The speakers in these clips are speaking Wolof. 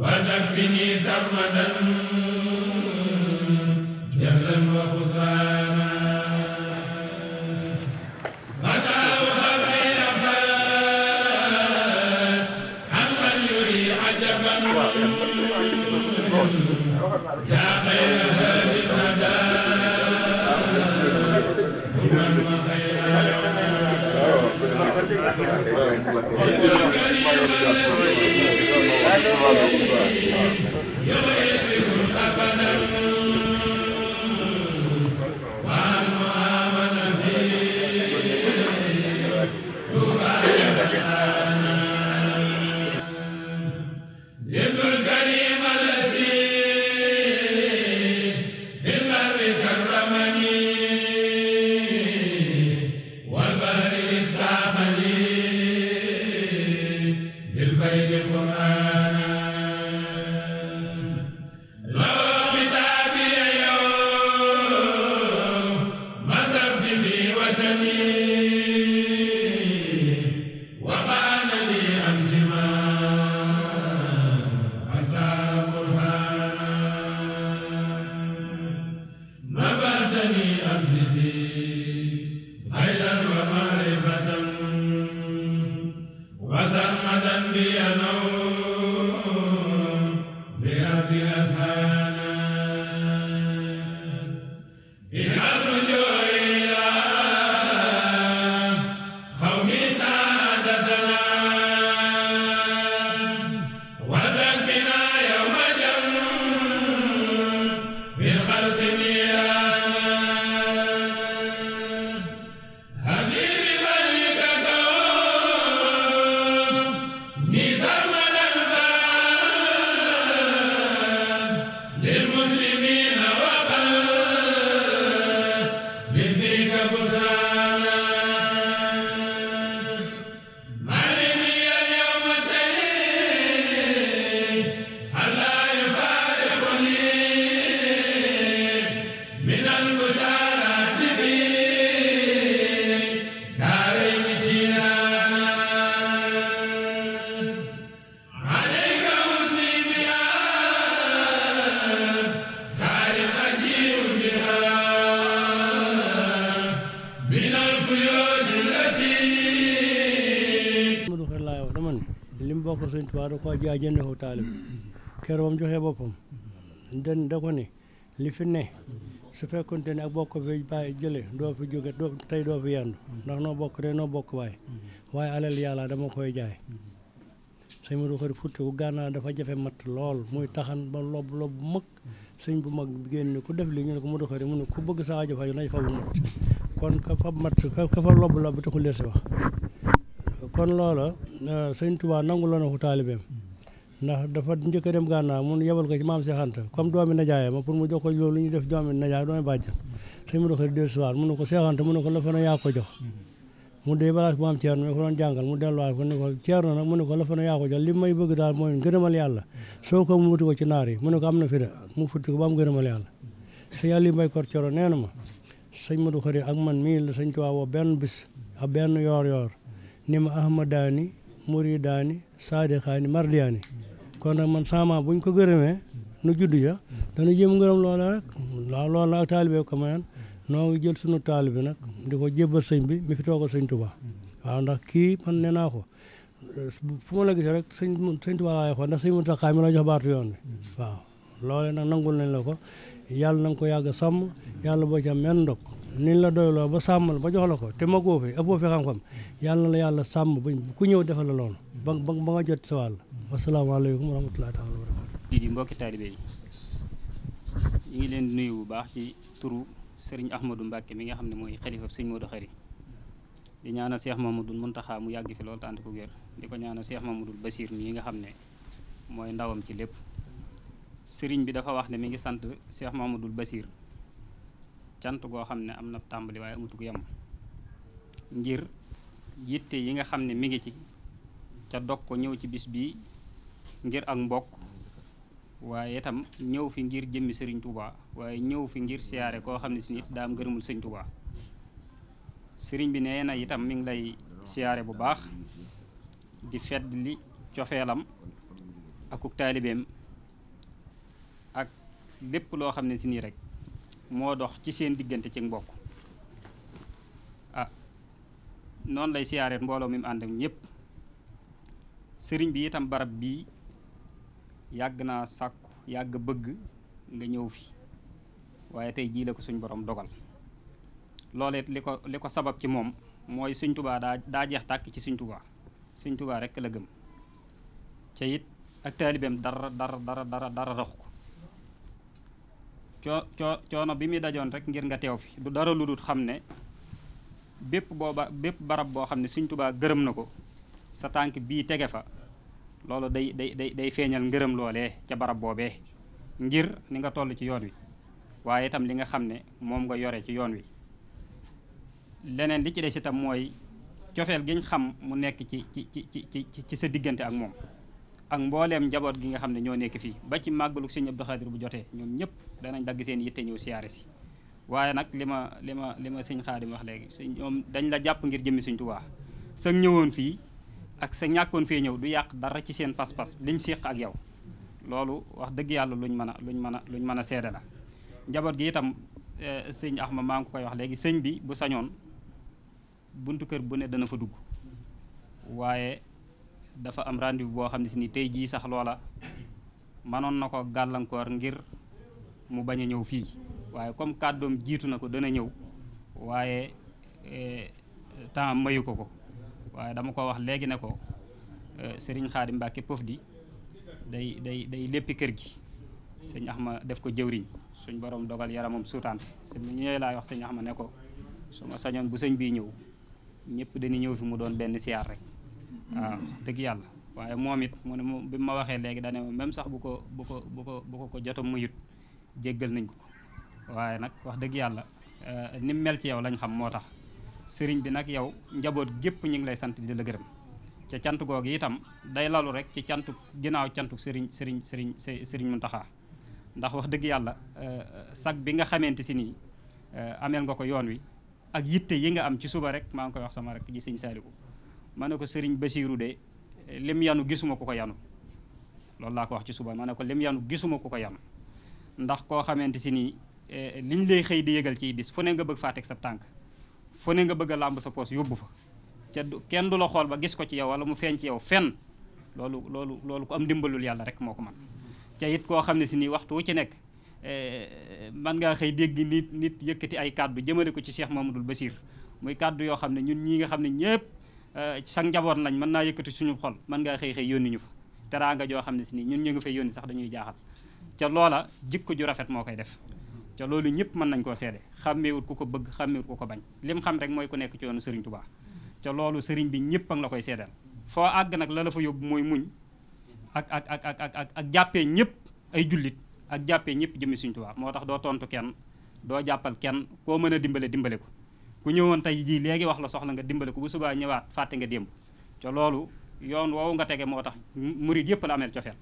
وتكفني سرمدا جهلا وخسرانا متى وهبني أفات عمن يري عجبا يا خير هادي الهدى من وخير Sëñ Tuubaa da ko jaay jënd ko taalib keroog ba mu joxee boppam den da ko ne li fi ne su fekkonte ne ak bokk fi bàyyi jële doo fi jóge tey doo fi yendu ndax noo bokk de noo bokk waaye alal yàlla dama koy jaay sëñ Modou Khari futti ku gànnaar dafa jafe matt lool muy taxan ba lob bu mag sëñ bu mag génn ku def li ñu ne ko Modou Khari mu ne ku bëgg sa aajo faju nañ fa bu matt kon ka fa matt ka fa lob taxul leesi wax kon loola sëñ Tuubaa nangu la na ko taalibeem ndax dafa njëkk a dem gànnaar mun yebal ko ci maam Cheikh Anta comme doomi najaay ma pour mu jox ko loolu ñu def doomi najaay doomi bàjjan sëñ Modou Khari dellu soir mun na ko Cheikh Anta mun na ko la fa na yaa ko jox mu dee balaa bu am Ceerno mi ko doon jàngal mu delluwaat ko ne ko Ceerno nag mu ne ko la fa na yaa ko jox li may bëgg daal mooy ngërëmal yàlla soo ko mu wuti ko ci naar yi mu ne ko am na fi de mu futti ko ba am ngërëmal yàlla sëñ Aliou Mbaye Kor Coro nee na ma sëñ Modou Khari ak man mii la sëñ Tuubaa woo benn bis ak benn yoor ni ma ahmadaani muridaani saadixaani mardiyaani kon nag man sama buñ ko gërëmee nu juddu ja dana jéem ngërëm loola rek waaw loolu nag ak taalibe ko mayan noo ngi jël sunu taalibe nag di ko jébbal sëñ bi mi fi toogal sëñ Tuubaa waaw ndax kii man nee naa ko fu ma la gisee rek sëñ Tuubaa laay xool ndax sëñ Muntaxaa mi la jox baatu yoon bi waaw loole nag nangul nañ la ko yàlla na nga ko yàgg a sàmm yàlla boo ci am menn ndog niñ la doyloo ba sàmmal ba jox la ko te magoo fi ëppoo fi xam-xam yàlla na la yàlla sàmm ba ku ñëw defal la loolu ba nga jot sa wàll wasalaamaaleykum wa rahmatullahi taala wa barakatu di mbokki taalibe yi ñu ngi leen di nuyu bu baax ci turu sëriñ Ahmadou Mbacke mi nga xam ne mooy xalifa sëñ Modou Khari di ñaanal Cheikh Mamadou Muntaxa mu yàgg fi loolu tànt ko wér di ko ñaanal Cheikh Mamadou Basir mii nga xam ne mooy ndawam ci lépp sëriñ bi dafa wax ne mi ngi sant Cheikh Mamadou Basir cant goo xam ne am na tàmbali waaye amatu ko yem ngir yitte yi nga xam ne mi ngi ci ca dog ko ñëw ci bis bii ngir ak mbokk waaye itam ñëw fi ngir jëmmi sëriñ Touba waaye ñëw fi ngir siyaare koo xam ne si nit daa am gërëmul sëriñ Touba sëriñ bi nee na itam mi ngi lay siyaare bu baax di fedd li cofeelam akuk taalibeem ak lépp loo xam ne si nii rek moo dox ci seen diggante ci mbokk noonu lay siyaareet mbooloo mi mu ànd ak ñëpp sëriñ bi itam barab bii yàgg naa sàkku yàgg bëgg nga ñëw fi waaye tey jii la ko suñ borom dogal looleet li ko sabab ci moom mooy Sëñ Tuubaa daa jeex tàkk ci Sëñ Tuubaa Sëñ Tuubaa rekk la gëm ca it ak taalibeem dara dox ko coono bi muy dajoon rek ngir nga teew fi du dara lu dul xam ne bépp barab boo xam ne Sëñ Tuubaa gërëm na ko sa tànk bii tege fa loolu day feeñal ngërëm loolee ca barab boobee ngir ni nga toll ci yoon wi waaye itam li nga xam ne moom nga yore ci yoon wi leneen li ci des itam mooy cofeel giñ xam mu nekk ci sa diggante ak moom ak mbooleem njaboot gi nga xam ne ñoo nekk fii ba ci màggalu Sëñ Abdou Khadir bu jotee ñoom ñëpp danañ dagg seen yitte ñëw siyaare si waaye nag li ma Sëñ Xaadim wax léegi ñoom dañ la jàpp ngir jëmmi Sëñ Tuubaa sa ñëwoon fii ak sa ñàkkoon fee ñëw du yàq dara ci seen pas-pas liñ séq ak yow loolu wax dëgg yàlla luñ mën a seede la njaboot gi itam sëñ Axma maa ngi ko koy wax léegi sëñ bi bu sañoon buntu kër bu ne dana fa dugg waaye dafa am rendez-vous boo xam ne si ni tey jii sax loola mënoon na ko gàllankoor ngir mu bañ a ñëw fii waaye comme kàddoom jiitu na ko dana ñëw waaye temps mayu ko waaye dama ko wax léegi ne ko sëriñ Xaadim Mbàkke Pof di day léppi kër gi sëñ Axma def ko jëwriñ suñ borom dogal yaramam suutaante ñu ñooy laay wax sëñ Axma ne ko su ma sañoon bu sëñ bii ñëw ñëpp dañuy ñëw fi mu doon benn siyaar rek waaw dëgg yàlla waaye moom it mu ne bi ma waxee léegi dane ma même sax bu ko jotam muyut jéggal nañ ko waaye nag wax dëgg yàlla ni mel ci yow lañ xam moo tax sëriñ bi nag yow njaboot gépp ñu ngi lay sant di la gërëm ca cant googu itam day lalu rek ci cantu ginnaaw cantu sëriñ Muntaxa ndax wax dëgg yàlla sag bi nga xamante si nii ameel nga ko yoon wi ak yitte yi nga am ci suba rek maa ngi koy wax sama rek ji sëñ Saaliwu ma ne ko sëriñ Basiiru de lim yanu gisuma ku ko yanu loolu laa ko wax ci suba ma ne ko lim yanu gisuma ku ko yanu ndax koo xamante si nii liñ lay xëy di yëgal ciy bis fu ne nga bëgg faa teg sa tànk fu ne nga bëgg a làmb sa poos yóbbu fa ca kenn du la xool ba gis ko ci yow wala mu feeñ ci yow fenn loolu ku am dimbalul yàlla rek moo ko man ca it koo xam ne si nii waxtu wu ci nekk man ngaa xëy dégg nit yëkkati ay kàddu jëmale ko ci Cheikh Mamadou Bassir muy kàddu yoo xam ne ñun ñii nga xam ne ñëpp sa njaboot lañ mën naa yëkkati suñu xol mën ngaa xëy yónni ñu fa teraanga joo xam ne si nii ñun ñu ngi fay yónni sax dañuy jaaxal ca loola jikko ju rafet moo koy def ca loolu ñëpp mën nañ koo seede xàmmeewut ku ko bëgg xàmmeewut ku ko bañ lim xam rek mooy ku nekk ci yoonu Serigne Touba ca loolu Serigne bi ñëpp a ngi la koy seedeel foo àgg nag la fa yóbbu mooy muñ ak jàppee ñëpp ay jullit ak jàppee ñëpp jëmmi Serigne Touba moo tax doo tontu kenn doo jàppal kenn koo mën a dimbale ko ku ñëwoon tey jii léegi wax la soxla nga dimbale ko bu subaa ñëwaat fàtte nga démb ca loolu yoon woowu nga tege moo tax murit yëpp la ameel cofeel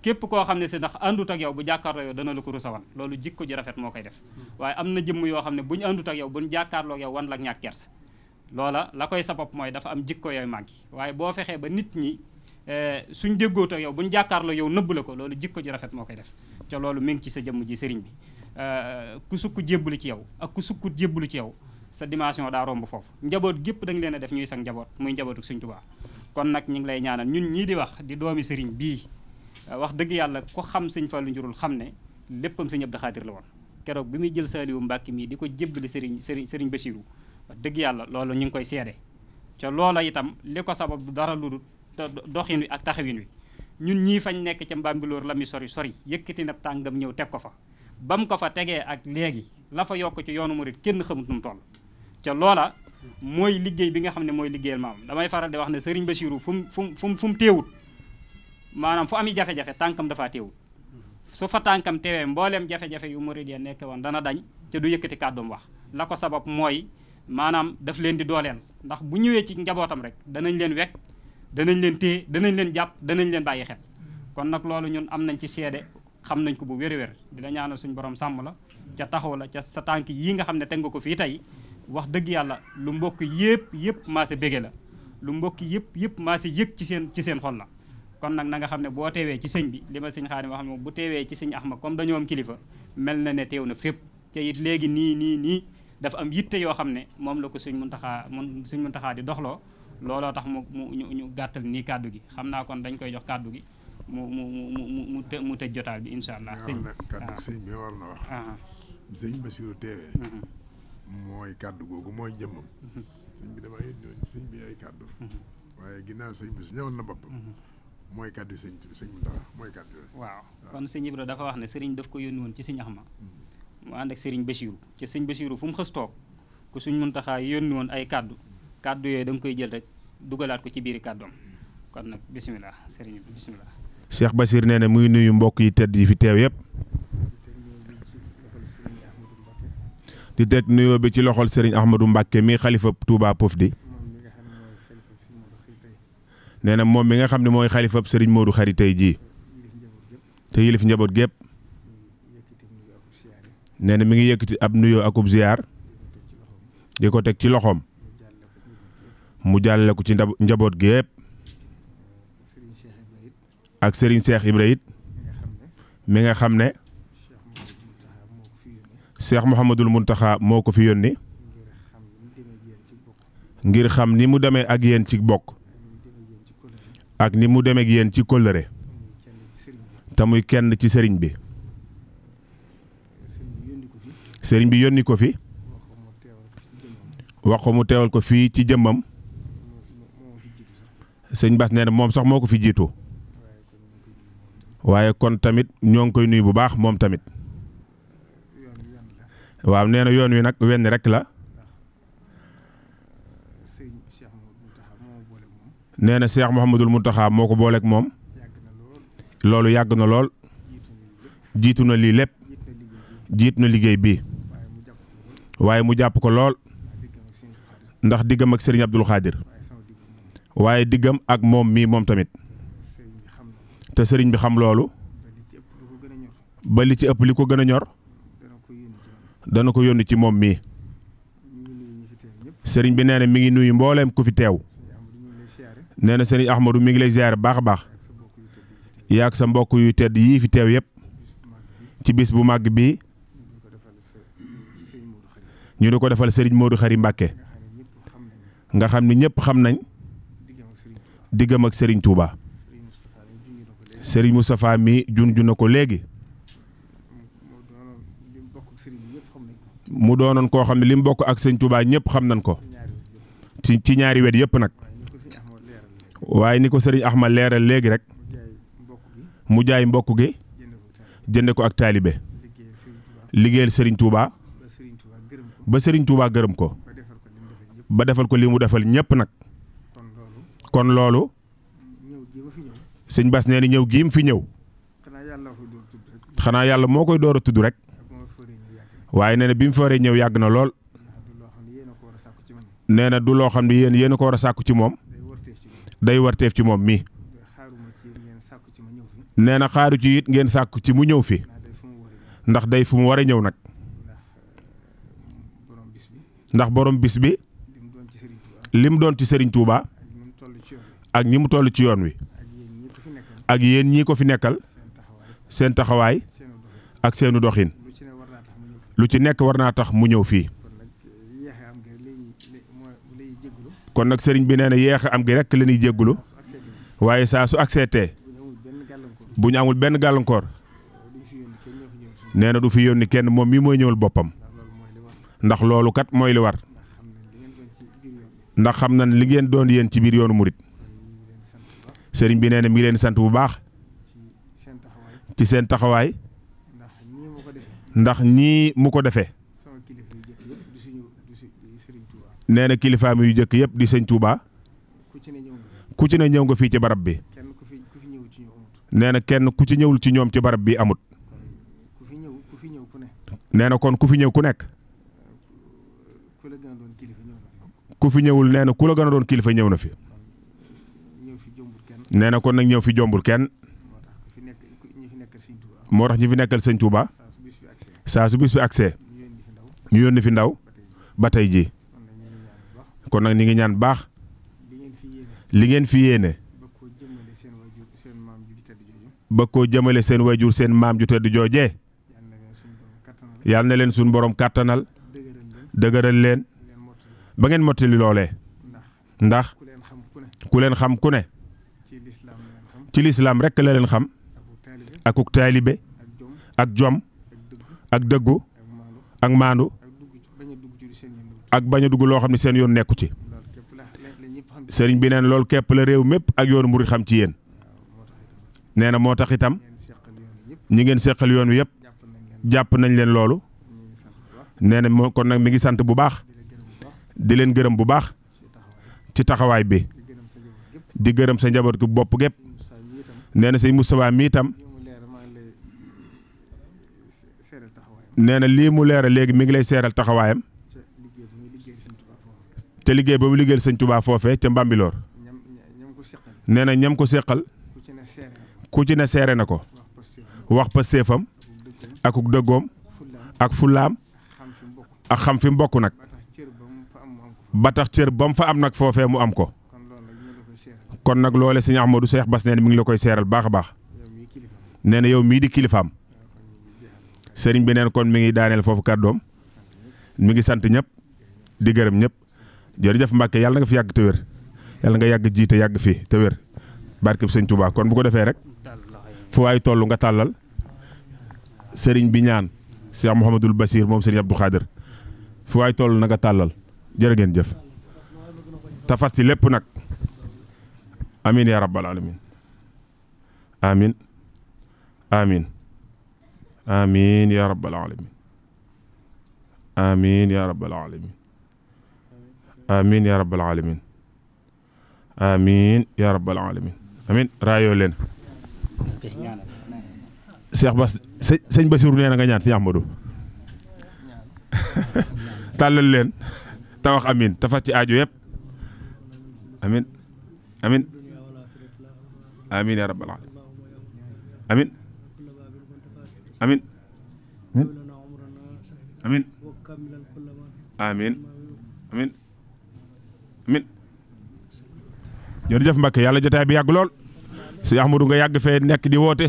képp koo xam ne si ndax àndut ak yow bu jàkkaarloo yow dana la ko rusawan loolu jikko ji rafet moo koy def waaye am na jëmm yoo xam ne buñu àndut ak yow buñu jàkkaarloo ak yow wan la ñàkk kersa loola la koy sabab mooy dafa am jikko yooyu manqué waaye boo fexee ba nit ñi suñ déggoot ak yow buñu jàkkaarloo yow nëbb la ko loolu jikko ji rafet moo koy def ca loolu mi ngi ci sa jëmm ji sëriñ bi ku sukk jébbalu ci yow ak ku sukkut jébbalu ci yow sa dimension daa romb foofu njaboot gépp da nga leen a def ñuy sax njaboot muy njabootu Sëriñ Tuubaa kon nag ñu ngi lay ñaanal ñun ñii di wax di doomi sëriñ bii wax dëgg yàlla ko xam sëñ Fallu njurul xam ne léppam sëñ Abdou Khadir la woon keroog bi muy jël Saaliwu Mbàkke mii di ko jébbali sëriñ Basiiru wax dëgg yàlla loolu ñu ngi koy seede ca loola itam li ko sabab du dara lu dul doxin wi ak taxawin wi ñun ñii fañ nekk ca Mbambilor la mi sori yëkkati na tàngam ñëw teg ko fa ba mu ko fa tegee ak léegi la fa yokk ci yoonu murit kenn xamut nu mu toll ca loola mooy liggéey bi nga xam ne mooy liggéeyal maam damay faral di wax ne sëriñ Basiiru fu mu teewut maanaam fu ami jafe-jafe tànkam dafaa teewut su fa tànkam teewee mbooleem jafe-jafe yu murit ya nekk woon dana dañ ca du yëkkati kàddum wax la ko sabab mooy maanaam daf leen di dooleel ndax bu ñëwee ci njabootam rek danañ leen wekk danañ leen téye danañ leen jàpp danañ leen bàyyi xel kon nag loolu ñun am nañ ci seede xam nañ ko bu wér-wér di la ñaanal suñu borom sàmm la ca taxaw la ca sa tànk yii nga xam ne teg nga ko fii tey wax dëgg yàlla lu mbokk yëpp maase bége la lu mbokk yëpp maase yëg ci seen xol la kon nag na nga xam ne boo teewee ci sëñ bi li ma sëñ Xaadim wax moom bu teewee ci sëñ Ahmad comme dañoo am kilifa mel na ne teew na fépp te it léegi nii dafa am yitte yoo xam ne moom la ko sëñ Muntaxaa di doxloo looloo tax ñu gàttal nii kàddu gi xam naa kon dañ koy jox kàddu gi mu tëj jotaal bi incha allah. sëñ bi war na wax. sëñ Bassirou teewee. mooy kàddu googu mooy jëmmam. sëñ bi dama yónni woon sëñ bi ay kàddu. waaye ginnaaw sëñ bi ñëwal na boppam. mooy kàddu sëñ Muntaxa mooy kàddu yooyu. waaw kon sëñ Ibra dafa wax ne sëriñ daf ko yónni woon ci sëñ Axma. mu ànd ak sëriñ Bassirou ci sëñ Bassirou fu mu xës toog ku sëñ Muntaxa yónni woon ay kàddu yooyu da nga koy jël rek dugalaat ko ci biiri kàddoom kon nag bisimilah sëriñ bi bisimilah. Cheikh Bassir nee na muy nuyu mbokk yi tedd yi fi teew yëpp. di teg nuyoo bi ci loxol Serigne Ahmadou Mbacke mi xalifa Touba Pofdy. nee na moom mi nga xam ne mooy xalifa Serigne Modou Khary tey jii. te yilif njaboot gépp. nee na mi ngi yëkkati ab nuyoo akub ziar. di ko teg ci loxoom. mu jàllale ko ci njaboot gépp. ak Serigne Cheikh Ibra it mi nga xam ne Cheikh Mouhamadul Mountakha moo ko fi yónni ngir xam ni mu demee ak yéen ci bokk ak ni mu demee ak yéen ci kóllëre te muy kenn ci sëriñ bi sëriñ bi yónni ko fi wax ko mu teewal ko fii ci jëmmam sëñ Bass nee na moom sax moo ko fi jiitu waaye kon tamit ñoo ngi koy nuyu bu baax moom tamit waaw nee na yoon wi nag wenn rek la nee na Cheikh Mouhamadul Mountakha moo ko booleeg moom loolu yàgg na lool jiitu na lii lépp jiit na liggéey bi waaye mu jàpp ko lool ndax diggam ak Serigne Abdoul Khadir waaye diggam ak moom mii moom tamit te sëriñ bi xam loolu ba li ci ëpp li ko gën a ñor dana ko yónni ci moom mii sëriñ bi nee na mi ngi nuyu mbooleem ku fi teew nee na sëriñ Ahmadou mi ngi lay ziar baax a baax yaag sa mbokk yu tedd yii fi teew yëpp ci bis bu màgg bii ñu di ko defal sëriñ Modou Khary Mbacke nga xam ni ñëpp xam nañ diggam ak sëriñ Touba. Serigne Moustapha mi junju na ko léegi mu doonoon koo xam ne li mu bokk ak sëñ Touba ñëpp xam nañ ko ci ñaari wet yëpp nag waaye ni ko Serigne Ahmad leeral léegi rek mu jaay mbokk gi jënde ko ak taalibe liggéeyal Serigne Touba ba Serigne Touba gërëm ko ba defal ko li mu defal ñëpp nag kon loolu sëñ Bass nee na ñëw gii mu fi ñëw xanaa yàlla moo koy door a tudd rek waaye nee na bi mu fa waree ñëw yàgg na lool nee na du loo xam ne yéen a ko war a sàkku ci moom day warteef ci moom mii nee na xaaru ci it ngeen sàkku ci mu ñëw fi ndax day fu mu war a ñëw nag ndax borom bis bi lim doon ci Serigne Touba ak ñi mu toll ci yoon wi. ak yéen ñii ko fi nekkal seen taxawaay ak seenu doxin lu ci nekk war naa tax mu ñëw fii kon nag sëriñ bi nee na yeex am gi rekk la ñuy jéggulu waaye saa su accepté bu ñu amul benn gàllankoor nee na du fi yónni kenn moom mii mooy ñëwal boppam ndax loolu kat mooy li war ndax xam na li ngeen doon yéen ci biir yoonu murit sëriñ bi nee na mi ngi leen sant bu baax ci seen taxawaay ndax ñii mu ko defee nee na kilifaam yu jëkk yëpp di sëñ Touba ku ci ne ñëw nga fii ci barab bi nee na kenn ku ci ñëwul ci ñoom ci barab bi amut nee na kon ku fi ñëw ku nekk ku fi ñëwul nee na ku la gën a doon kilifa ñëw na fi nee na kon nag ñëw fi jombul kenn moo tax ñi fi nekkal sëñ Touba saa su bis bi agsee ñu yónni fi ndaw ba tey jii kon nag ñi ngi ñaan baax li ngeen fi yéene ba koo jëmale seen wayjur seen maam ju tedd joojee yàlla na leen suñu borom kàttanal dëgëral leen ba ngeen mottali loolee ndax ku leen xam ku ne ci lislaam rekk la leen xam akuk taalibe ak jom ak dëggu ak maandu ak bañ a dugg loo xam ne seen yoon nekku ci sëriñ bi neen loolu képp la réew mépp ak yoonu murid xam ci yéen nee na moo tax itam ñi ngeen seqal yoon wi yëpp jàpp nañ leen loolu nee na moo kon nag mi ngi sant bu baax di leen gërëm bu baax ci taxawaay bi di gërëm sa njaboot gi bopp gépp nee na sëñ Moustapha mi itam nee na lii mu leeral léegi mi ngi lay seeral taxawaayam te liggéey ba mu liggéeyal sëñ Touba foofee ca Mbambilor nee na ñam ko séqal ku ci ne seere na ko wax pa séefam akuk dëggoom ak fullaam ak xam fi mu bokk nag ba tax cër ba mu fa am nag foofee mu am ko kon nag loole sëñ Ahmadou Cheikh Bass nee na mi ngi la koy seeral baax a baax nee na yow mii di kilifaam sëriñ bi neen kon mi ngi daaneel foofu kàddoom mi ngi sant ñëpp di gërëm ñëpp jërëjëf Mbàkke yàlla nga fi yàgg te wér yàlla nga yàgg jiite yàgg fi te wér barkeb sëñ Touba kon bu ko defee rek fu waay toll nga tàllal sëriñ bi ñaan Cheikh Mouhamadul Basir moom sëriñ Abdou Khadir fu waay toll na nga tàllal jërë ngeen jëf tafas ci lépp nag amin ya rabbal alamin amin amin amin ya rabbal alamin amin ya rabbal alamin amin ya rabbal alamin amin ya rabbal alamin amin raayoo leen Cheikh Bass sëñ Bassirou nee na nga ñaan sëñ Ahmadou tàllal leen te wax amin te fas ci aajo yëpp amin amin amin ya rabbal alamin amin amin amin amin amin amin jërëjëf Mbacke yàlla jotaay bi yàgg lool si Ahmadou nga yàgg fee nekk di woote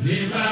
Viva